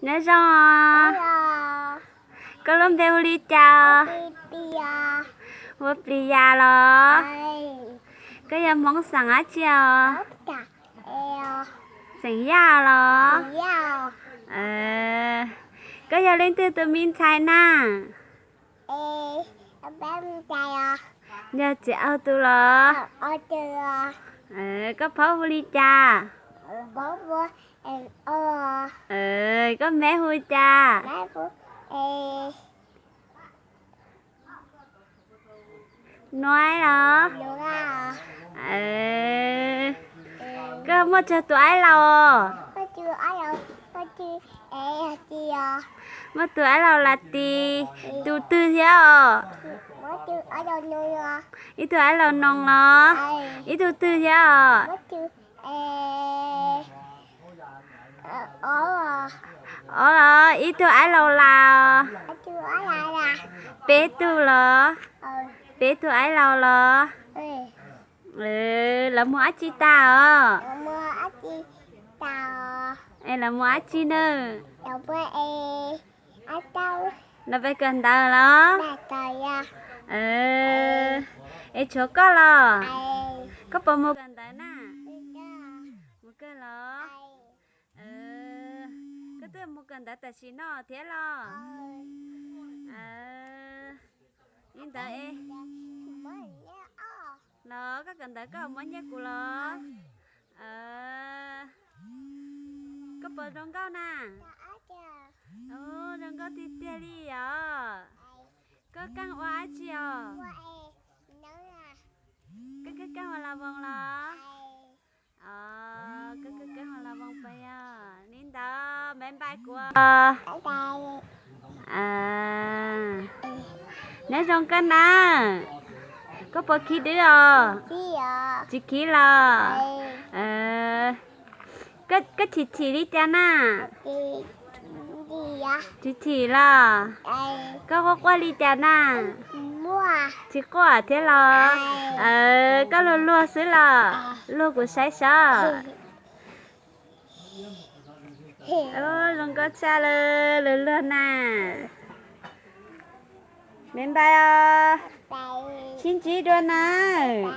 Nyob zoo os. Koj lub npe hu li cas? Hu ua Plis Yas los? Koj yog Hmoob xeem dab tsi os? Xeem Yaj los? Koj yog leej twg tus me ntxhais na? Yog txiv aug tus los? Koj phaub hu li cas? Koj meb hu cas? Nuaib los? Koj muaj tsawg tus aib laus? Muaj tus aib laus las tis. Tus twg thiab os? Ib tug aib laus noog los? Ib tug twg thiab os? Ob los? Ib tug aib laus las? Peb tug los? Peb tug aib laus los? Lawv mus dab tsi tag os? Es lawv mus dab tsi na? Lawv pais kawm ntawv los? Es tshuav koj los? Koj puas mus kawm ntawv na? Mus kawm los? Koj twb mus kawm ntawv tam sim no thiab los? Li ntawd los koj kawm ntawv koj muab nyiaj kuv los? Koj puas zoo nkauj na? Zoo nkauj tiag tiag li os. Koj keej ua dab tsi os? Koj keej ua la voos los? Koj keej ua la voos puas yog? Li ntawd me npais kuv. Nyob zoo koj na. Koj puas khib dwb os? Tsis khib los? Koj chim chim li cas na? Chim chim los? Koj quaj quaj li cas na? Tsis quaj thiab los? Koj luag luag xwb los? Luag kuv saib sov. Zoo nkauj tshaj lawm, luag luag na. Me npais os. Sib ntsib dua nawb.